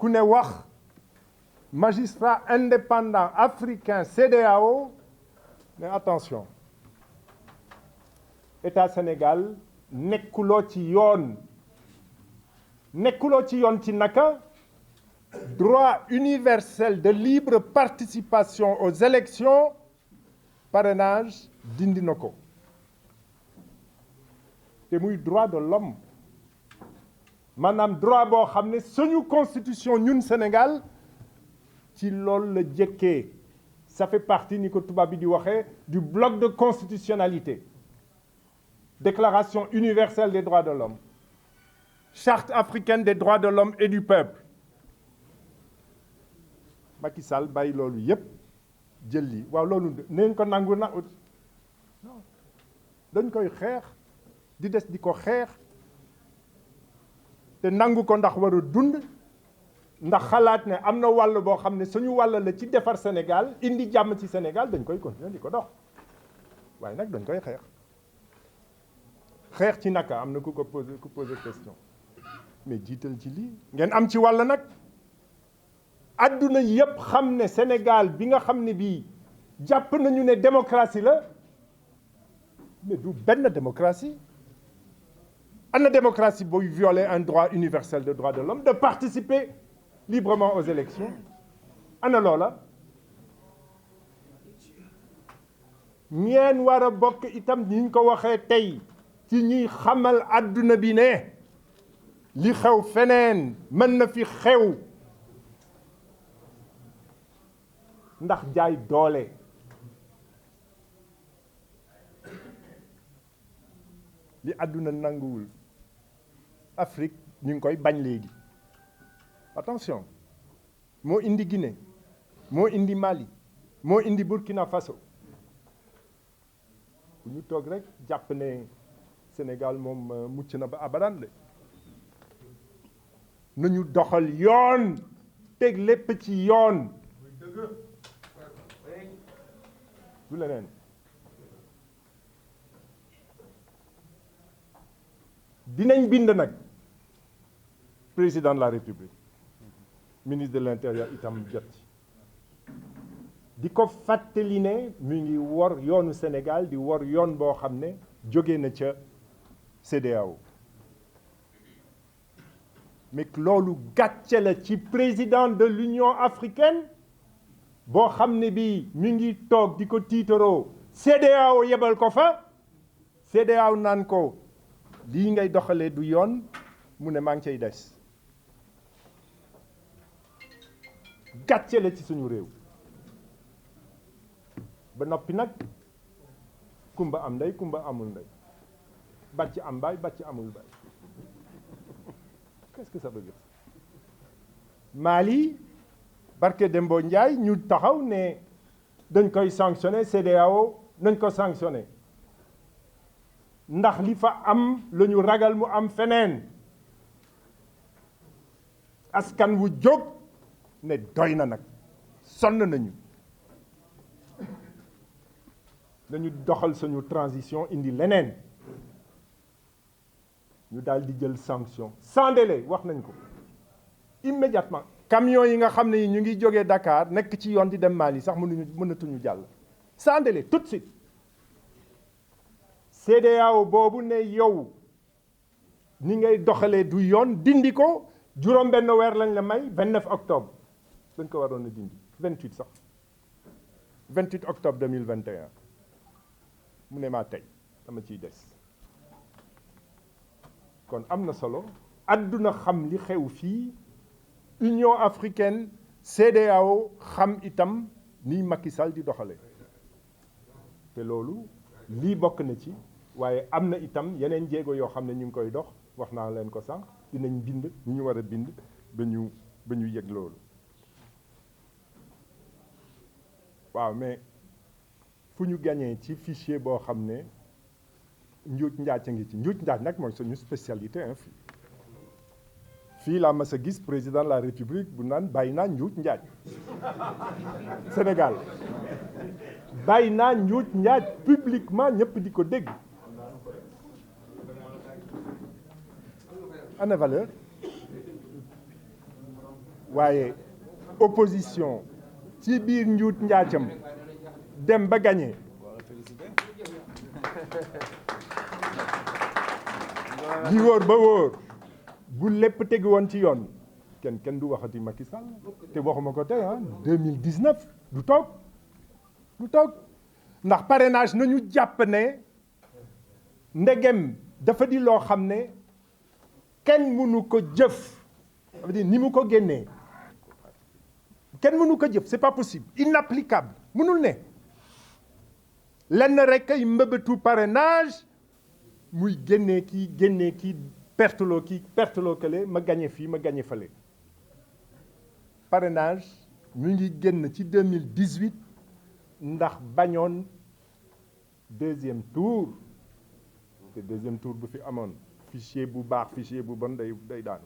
ku ne wax magistrat indépendant africain CEDEAO mais attention État Sénégal nekkuloo ci yoon ci naka droit universel de libre participation aux élections parrainage dindi na ko te muy droit de l'homme maanaam droit boo xam ne suñu constitution ñun Sénégal ci loolu la jëkkee ça fait partie ni ko tubaab bi di waxee du bloc de constitutionnalité déclaration universelle des droits de l'homme charte africaine des droits de l'homme et du peuple Macky Sall bàyyi loolu yépp jël li waaw loolu nañ ko nangu na dañ koy xeex di des di ko xeex te nangu ko ndax war a dund ndax xalaat ne am na wàll boo xam ne suñu wàll la ci defar Sénégal indi jàmm ci Sénégal dañ koy continuer di ko dox waaye nag dañ koy xeex ci naka am na ku poser question mais jiital ci lii ngeen am ci wàll nag adduna yépp xam ne Sénégal bi nga xam ne bii jàpp nañu ne démocratie la mais du benn démocratie ana démocratie booy violer un droit universel de droit de l'homme de participer librement aux élections ana loola ñeen war a bokk itam ni ñu ko waxee tey ci ñuy xamal adduna bi ne li xew feneen mën na fi xew ndax jaay doole li àdduna nanguwul Afrique ñu ngi koy bañ léegi attention moo indi Guinée moo indi Mali moo indi Burkina Faso bu ñu toog rek jàpp ne Sénégal moom mucc na ba abadan de nañu doxal yoon teg lépp ci yoon du leneen dinañ bind nag président de la République ministre de l'Intérieur itam jot ci di ko fàttali ne mu ngi wor yoonu Sénégal di wor yoon boo xam ne jóge na ca CEDEAO mais loolu gàcce la ci président de l'Union africaine boo xam ne bii mi ngi toog di ko tiitaroo CEDEAO yebal ko fa CEDEAO naan ko lii ngay doxalee du yoon mu ne maa ngi cay des gàcce la ci suñu réew ba noppi nag kumba am ndey kumba amul ndey bàcc am baay bàcc amul baay qu'est-ce que ça veut dire Mali barke Dembo Ndiaye ñu taxaw ne dañ koy sanctionner CEDEAO nañ ko sanctionner ndax li fa am la ñu ragal mu am feneen askan wu jóg ne doy na nag sonn nañu dañu doxal suñu transition indi leneen ñu daal di jël sanction sans délai wax nañ ko immédiatement camions yi nga xam ne ñu ngi jógee Dakar nekk ci yoon di dem Mali sax mënatuñu jàll sans délai tout de suite CEDEAO boobu ne yow ni ngay doxalee du yoon dindi ko juróom benn weer lañ la may 29 octobre dañ ko waroon a dindi 28 sax 28 octobre 2021 mu ne maa tey dama ciy des kon am na solo adduna xam li xew fii Union africaine CEDEAO xam itam ni Macky Sall di doxale te loolu lii bokk na ci waaye am na itam yeneen jéego yoo xam ne ñu ngi koy dox wax naa leen ko sànq dinañ bind ñu ñu war a bind ba ñu yëg loolu waaw mais fu ñu gañee ci fichier boo xam ne njuuj njaaj a ngi ci njuuj njaaj nag mooy suñu spécialité hein fii laa mas a gis président de la République bu naan bàyyi naa njuuj njaaj Sénégal bàyyi naa njuuj njaaj publiquement ñëpp di ko dégg ana valeur waaye opposition ci biir njuut njaacam dem ba gagné li wóor ba wóor bu lépp tegu woon ci yoon kenn du waxati Macky Sall te waxuma ko tey 2019 du toog ndax parrainage nañu jàpp ne ndegem dafa di loo xam ne kenn mënu ko jëf ça veut dire ni mu ko génnee kenn mënu ko jëf c'est pas possible inapplicable mënul ne lenn rek ay mbëbëtu parrainage muy génnee kii perteloo kële ma gagné fii ma gagné fële parrainage mu ngi génn ci 2018 ndax bañoon deuxième tour te deuxième tour bu fi amoon fichier bu baax fichier bu bon day daanu